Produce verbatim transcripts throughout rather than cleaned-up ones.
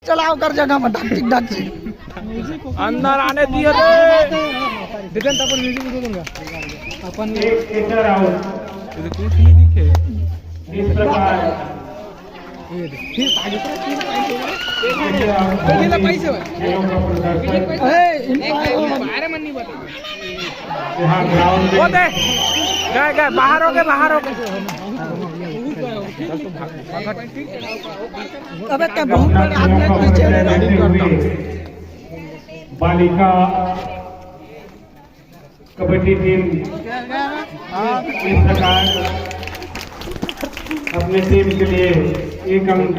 चलाओ कर जगह में, ढक चिक, ढक चिक। अंदर आने दिए रे। दिगंत, अपन म्यूजिक दे दूंगा। अपन एक catcher out। ये तो कुछ नहीं दिखे। इस प्रकार ये देख, फिर आगे तो तीन point हो गए। Catcher out। ये ला पैसे भाई। खेलों का प्रदर्शन। ए, इन बारह मन नहीं बता। यहाँ ग्राउंड में वो दे। गए, गए, बाहर हो गए, बाहर हो गए। अबे, क्या बहुत बड़े आदमी पीछे वाले राइडिंग करता। बालिका कबड्डी टीम इस प्रकार अपने टीम के लिए एक अंक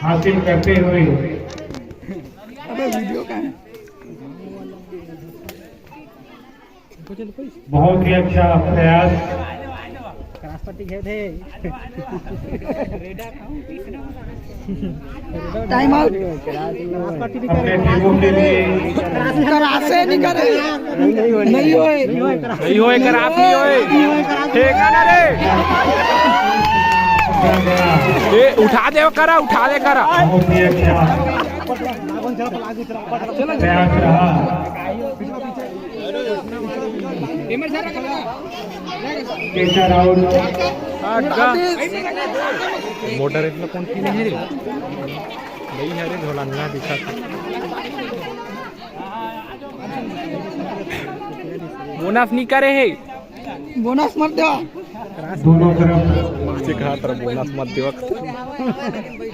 हासिल करते हुए अबे, वीडियो का है। बहुत ही अच्छा प्रयास। क्रास पट्टी खेल थे। Time out. क्रास पट्टी भी अपने टीमों के लिए क्रास से नहीं करे। नहीं होए। नहीं होए, क्रास नहीं होए। ठीक है ना रे? ए, उठा दे करा, उठा दे करा। बहुत ही अच्छा प्रयास रहा। Catcher out। मोटर इतना कौन की नहीं रे? नहीं है रे, झोला ना दिखा। बोनस नहीं करे है। बोनस मत दो। दोनों तरफ मासिक हाथ और बोनस मत देवक।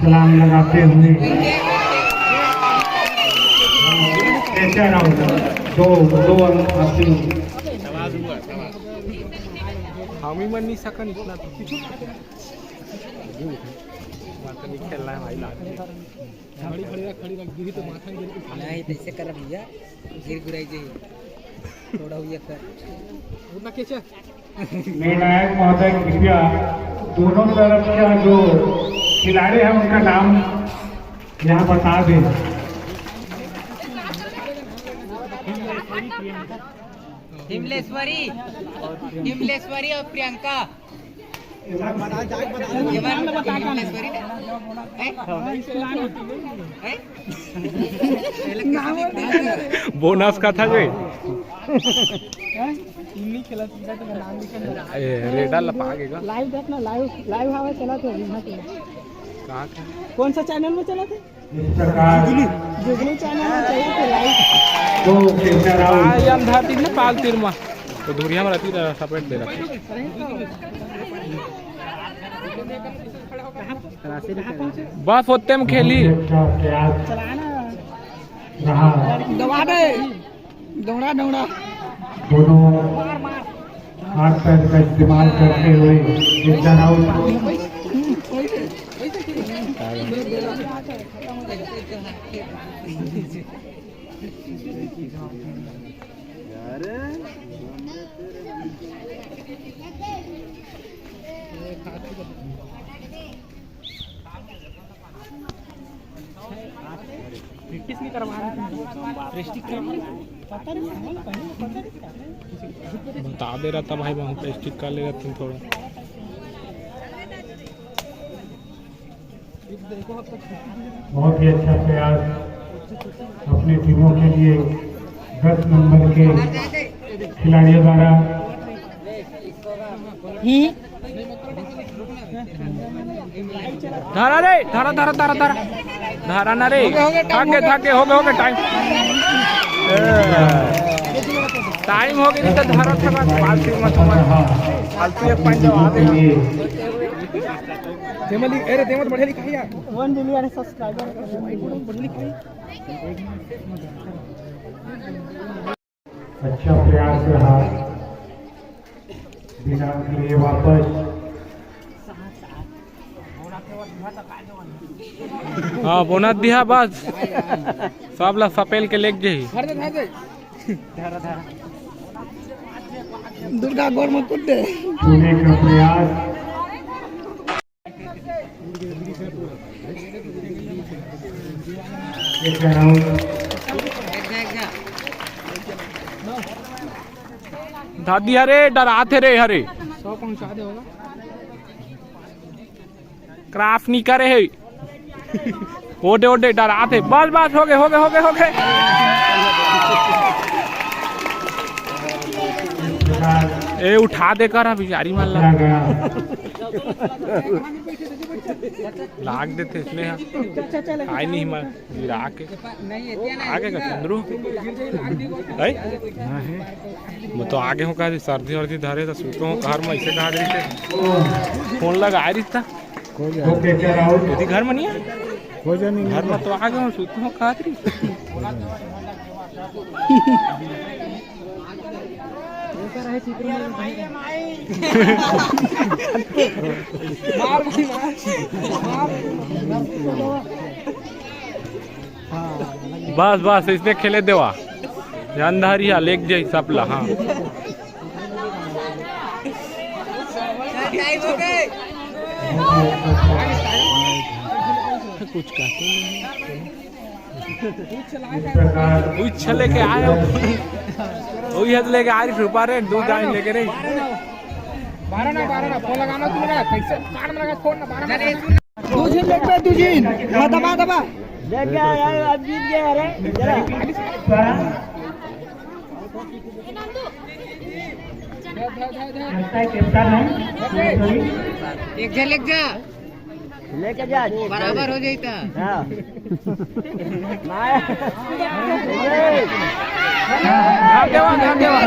छलांग लगाते हुए catcher out। दो, दो अंक हासिल। हामी मन नहीं सकन इतना तो। मात्र नहीं खेलना है भाई, लाग। खड़ी, खड़ी रख, खड़ी रख, गिरी तो माथा में गिर के उठा ले। नहीं, तो ऐसे कर भैया, गिर गिराई जाए। थोड़ा हुई कर। उतना कैसे? निर्णायक महोदय, कृपया दोनों तरफ का जो खिलाड़ी है, उनका नाम यहाँ बता दें। हिमलेश्वरी, हिमलेश्वरी और प्रियंका। ये बात हिमलेश्वरी ने? हैं? हैं? बोनस का था जो। ए, रेडा लपा के का? लाइव देखना, लाइव, लाइव हवा चला थे अभी यहाँ पे। कहाँ का? कौन सा चैनल में चला थे? इस प्रकार जुगनू चैनल में चला थे लाइव। दो catcher out। आ, ये अंधा तीर ना, पाल तीर मा। तो धुरिया में रहती रहा, separate दे रहा। बस ओत्ते में खेली। अच्छा प्रयास रहा। दबा दे। दौड़ा, दौड़ा। दोनों हाथ पैर का इस्तेमाल करते हुए catcher out। प्रैक्टिस नहीं करवा रहे थे। प्रैक्टिस करवा रहे थे। पता नहीं, पहले पता नहीं क्या है। बता दे रहा था भाई, वहाँ प्रैक्टिस कर ले रहा था थोड़ा। बहुत ही अच्छा प्रयास अपनी टीमों के लिए। दस नंबर के खिलाड़ियों द्वारा। धारा रे, धारा, धारा, धारा, धारा। धारा ना रे। थाके, थाके, हो गए, हो गए, टाइम। टाइम हो गया, तो धारा था, बस फालतू मत, फालतू एक पॉइंट जमा दे। देमली, अरे देमत बढ़िया लिखा यार। वन मिलियन सब्सक्राइबर बढ़िया लिखा। अच्छा प्रयास रहा। बिना के लिए वापस। हाँ, बोनस दिया बस। सब ला सपेल के लेके जाही। दुर्गा गोर में कूद दे। छूने का प्रयास। एक राउंड। दादी, अरे डराते रे, अरे। सौ पहुंचा दे होगा। क्रास नहीं करे है। ओडे ओडे डरात हे। बस बस, हो गे, हो गे, हो गे, हो गे। ए, उठा दे कर बिचारी मन ला। लाग देथे इसने हा। आय नहीं मैं गिरा के। आगे का चंद्रू? है? मैं तो आगे हूँ, कहा सर्दी वर्दी धरे तो सुतो हूँ घर में, ऐसे कहा रही थे। फोन लगा रही था। कोई जा। यदि घर में नहीं है, कोई जा नहीं। घर में तो आगे हूँ, सुतो हूँ कहा रही। बस बस, इसने खेले देवा। अंधारिया लेके जाई सपला, हाँ। कुछ कहते नहीं। उछले के आए हो। वही हद लेके आ रही रुपा रे, दू जान लेके रे। बारह ना, बारह ना, फोन लगाना तू ना, कैसे कान में लगा फोन ना, बारह ना। दू झिन लेके, दू झिन। हाँ, दबा, दबा। लेके आया, अब जीत गया रे। जरा। एक झन, एक झन। लेके जा। बराबर हो जाता। हाँ। भाग देवा, भाग देवा।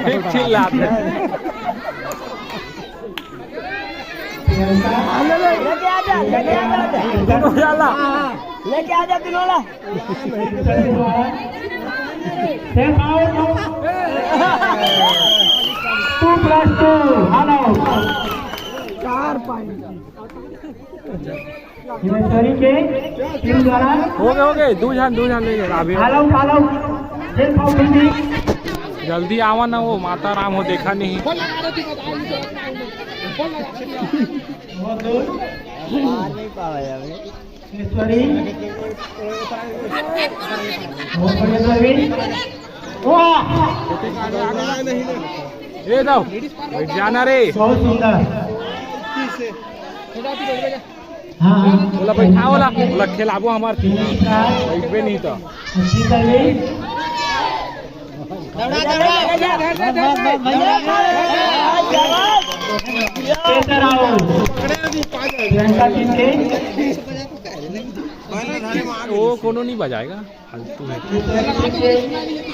ठीक चिल्लात है। लेके आ जा, लेके आ जा। दोनों जाला। लेके आ जा, दोनों ला। Two plus two, all out। चार point। हिमेश्वरी के टीम द्वारा हो गए, हो गए, दू झन, दू झन ले गए अभी। All out, all out। Self out हुई। जल्दी आवा ना, वो माता राम हो, देखा नहीं। बहुत दूर। मार नहीं पावा यार। हिमेश्वरी। बहुत बढ़िया सर्विस। वाह! ए दाव, बैठ जाना रे। बहुत सुंदर। हाँ। ओला बैठा, ओला, ओला खेलाबो हमार। बैठबे नहीं तो। अच्छी सर्विस। प्रियंका टीम के। वो कोनो नहीं बजाएगा, फालतू है।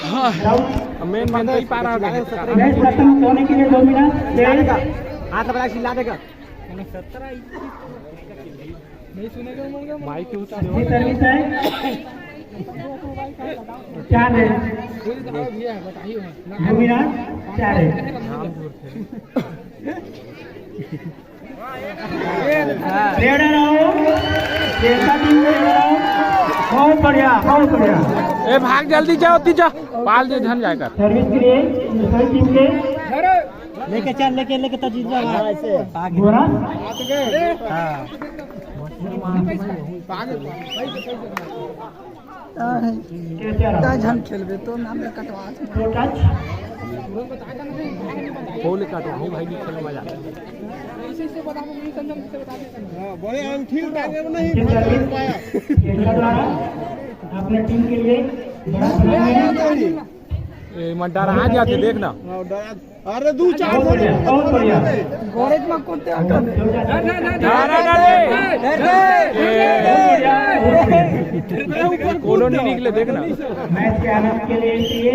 हाँ, मेन मेन तो ही पा रहा है। मैच खत्म होने के लिए दो मिनट। हाथ लगा, चिल्ला देगा। माइक के उठा अच्छी सर्विस है। चार रन। दो मिनट, चार रन। प्लेयर आओ, प्रियंका टीम प्लेयर आओ। बहुत बढ़िया, बहुत बढ़िया। ए, भाग जल्दी जाओ, तीजा। पाल दे धन जाएगा। सर्विस के लिए दूसरी टीम के। लेके चल, लेके, लेके तो जीत जाओ। हाँ, ऐसे। आगे। बोनस। हाँ। ता है। ता झन खेलबे तो नाम ले कटवा। दो टच। फोन ले कटवा, हूँ भाई, नहीं खेलने वाला। हाँ, बड़े अंगठी उठा के नहीं खेल पाया। प्रियंका द्वारा अपने टीम के लिए बड़ा बनाया है। ए, मैं डरा जाते, देख ना। हाँ, डरा अरे दू चार बहुत बढ़िया, बहुत बढ़िया। गोरेज में कुत्ते अटल। ना, ना, ना, ना, ए, ए, ए, कोनो नहीं निकले, देख ना। मैच के आनंद के लिए चाहिए।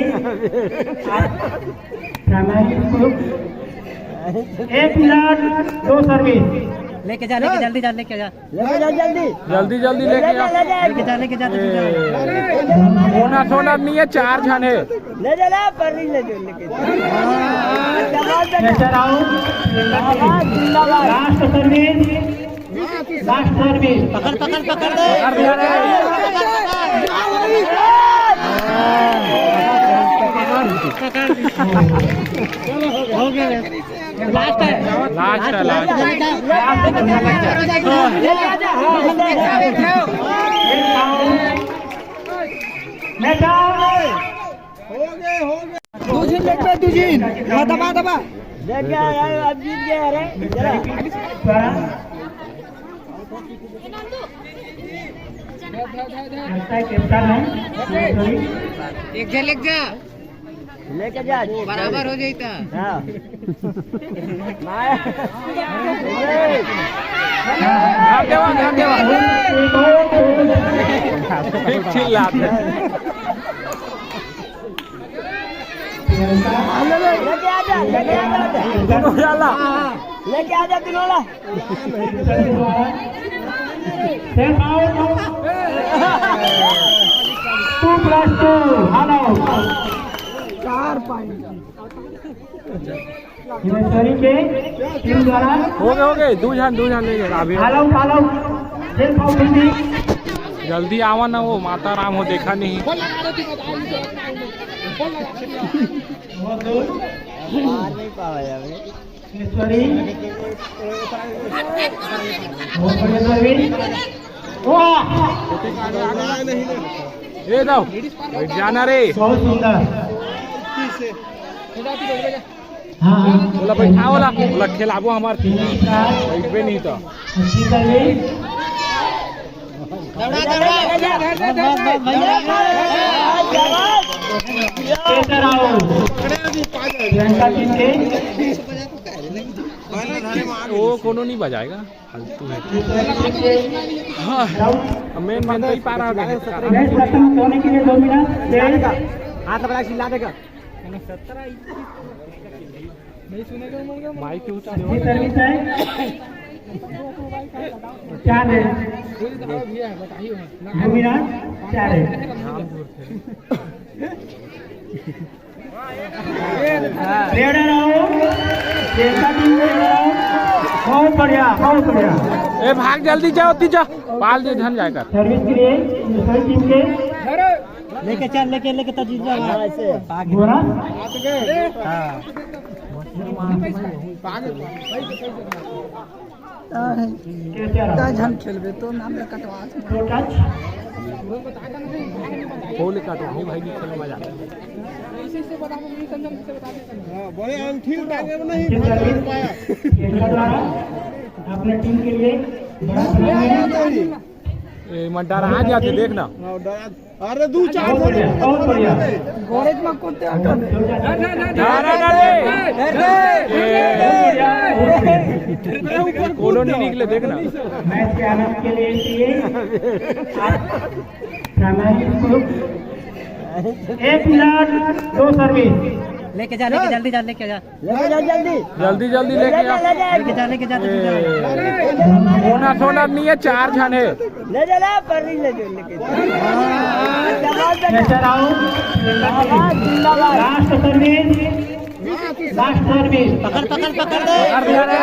आप प्राणाली को एक मिनट, दो सर्विस। लेके जा, लेके जल्दी जा, लेके जा। ले जा जल्दी। जल्दी, जल्दी लेके आ। ले जा, ले जा। लेके जा, लेके जा, लेके जा। ए, होना सोना नहीं है, चार झन है। ले जा, ले, पर नहीं ले जा, लेके जा। जिंदाबाद, जिंदाबाद। Last service, last service. पकड़, पकड़, पकड़ दे। पकड़ दिया रे। पकड़, पकड़, पकड़। हो गया। लास्ट है। लास्ट है, लास्ट। दू झिन लेट पे, दू झिन। हाँ, दबा, दबा। देख क्या यार, अब जीत गया रे। जरा। लगता है कैप्टन है। एक झलक जा। लेके जा। बराबर हो जाता। हाँ। ध्यान देवा, ध्यान देवा। ठीक चिल्लात है। लेके आ जा, लेके आ जा। दोनों जाला। लेके आ जा, दोनों ला। Two plus two, hello। चार पॉइंट। हिमेश्वरी के टीम द्वारा हो गए, हो गए, दू झन, दू झन ले गए अभी। Hello, hello। Help out, help। जल्दी आवा ना, वो माता राम हो, देखा नहीं। बहुत दूर। मार नहीं पावा यार। हिमेश्वरी। बहुत बढ़िया सर्विस। वाह। ए दाव, बैठ जाना रे। बहुत सुंदर। हाँ, हाँ। ओला बैठा, ओला, ओला खेलाबो हमार। बैठबे नहीं तो। अच्छी सर्विस। प्रियंका टीम के। वो कोनो नहीं बजाएगा, फालतू है। हाँ, अब मेन, मेन तो ही पा रहा है। मैच खत्म होने के लिए दो मिनट। हाथ लगा, चिल्ला देगा। माइक क्यों उठा अच्छी सर्विस है। चार है। दो मिनट, चार है। प्लेयर आओ, प्रियंका टीम प्लेयर आओ। बहुत बढ़िया, बहुत बढ़िया। ए, भाग, जल्दी जाओ, तीजा। पाल दे, धन जाएगा। सर्विस के लिए दूसरी टीम के। लेके चल, लेके, लेके तो जीत जाओ। हाँ, ऐसे। आगे। बोनस। हाँ। ता है। ता झन खेलबे तो नाम ला कटवा। दो टच। बोले कटवा, भाई, नहीं खेलने मजा। हाँ, बोले हम ठीक टाइम में नहीं भाग पाया। प्रियंका द्वारा अपने टीम के लिए बड़ा प्लेयर है। ए, मैं डरा जाते, देख ना। हाँ, डरा। अरे, दू चार बहुत बढ़िया, बहुत बढ़िया। गोरेज में कुत्ते अटल। डरा ना रे। ए, बहुत बढ़िया। कोनो नहीं निकले, देख ना। मैच के आनंद के लिए चाहिए। आप प्राइमरी स्कूल। एक मिनट, दो सर्विस। लेके जा, लेके जल्दी जा, लेके जा। ले जा जल्दी। जल्दी, जल्दी लेके आ। ले जा, ले जा। लेके जा, लेके जा, लेके जा। ए, होना सोना नहीं है, चार झन है। ले जा, ले, पर नहीं ले जा, लेके जा। जिंदाबाद, जिंदाबाद। Last service, last service. पकड़, पकड़, पकड़ दे। पकड़ दिया रे।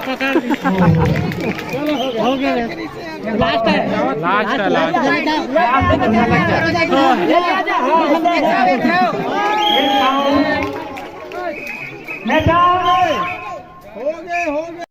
पकड़, पकड़। हो गया। लास्ट है। लास्ट है, लास्ट। लास्ट है।